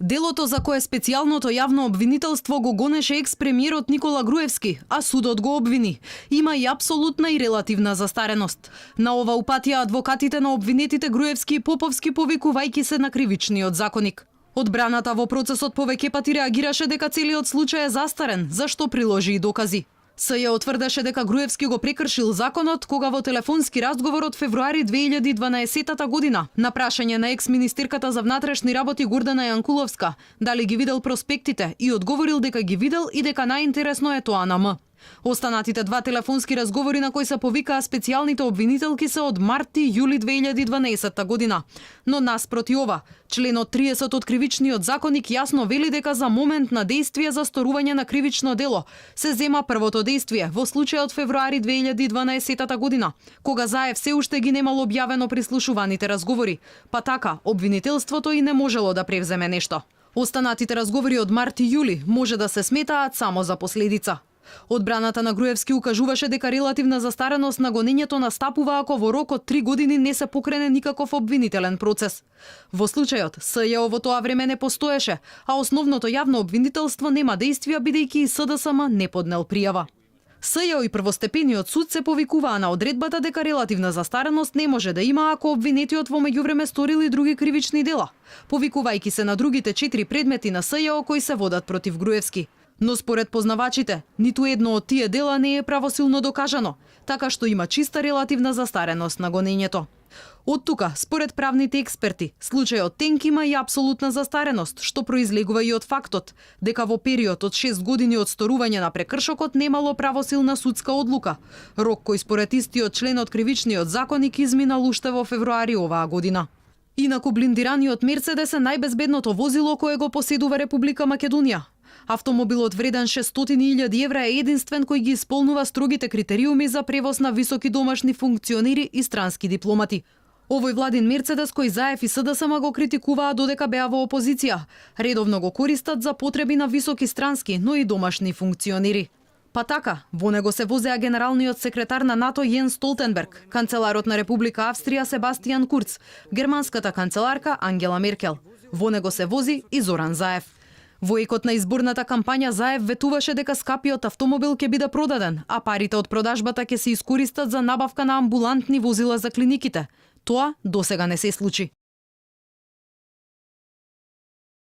Делото за кое специјалното јавно обвинителство го гонеше екс-премиерот Никола Груевски, а судот го обвини, има и апсолутна и релативна застареност. На ова упатија адвокатите на обвинетите Груевски и Поповски повикувајќи се на кривичниот законник. Одбраната во процесот повеќе пати реагираше дека целиот случај е застарен, зашто приложи и докази. СЈ тврдеше дека Груевски го прекршил законот кога во телефонски разговор од февруари 2012 година на прашање на екс-министерката за внатрешни работи Гордана Јанкуловска дали ги видел проспектите и одговорил дека ги видел и дека најинтересно е тоа на М. Останатите два телефонски разговори на кои се повикаа специјалните обвинителки се од март и јули 2012 година. Но наспроти ова, членот 30 од кривичниот законник јасно вели дека за момент на дејствие за сторување на кривично дело се зема првото дејствие во случајот февруари 2012 година, кога Заев се уште ги немало објавено прислушуваните разговори, па така обвинителството и не можело да превземе нешто. Останатите разговори од март и јули може да се сметаат само за последица. Одбраната на Груевски укажуваше дека релативна застареност на гонењето настапува ако во рок од 3 години не се покрене никаков обвинителен процес. Во случајот, СЈ во тоа време не постоеше, а основното јавно обвинителство нема дејствија бидејќи и СДСМ не поднел пријава. СЈ и првостепениот суд се повикуваа на одредбата дека релативна застареност не може да има ако обвинетиот во меѓувреме сторил и други кривични дела, повикувајќи се на другите 4 предмети на СЈ кои се водат против Груевски. Но според познавачите, ниту едно од тие дела не е правосилно докажано, така што има чиста релативна застареност на гонењето. Од тука, според правните експерти, случајот Тенк има и апсолутна застареност, што произлегува и од фактот дека во период од 6 години од сторување на прекршокот немало правосилна судска одлука, рок кој според истиот член од кривичниот законник изминал уште во февруари оваа година. Инаку блиндираниот Мерцедес е најбезбедното возило кое го поседува Република Македонија. Автомобилот вреден 600.000 евра е единствен кој ги исполнува строгите критериуми за превоз на високи домашни функционери и странски дипломати. Овој владин Мерцедес кој Заев и СДСМ го критикуваа додека беа во опозиција, редовно го користат за потреби на високи странски, но и домашни функционери. Па така, во него се возеа генералниот секретар на НАТО Јенс Столтенберг, канцеларот на Република Австрија Себастијан Курц, германската канцеларка Ангела Меркел. Во него се вози и Зоран Заев. Во екот на изборната кампања Заев ветуваше дека скапиот автомобил ќе биде продаден, а парите од продажбата ќе се искористат за набавка на амбулантни возила за клиниките. Тоа досега не се случи.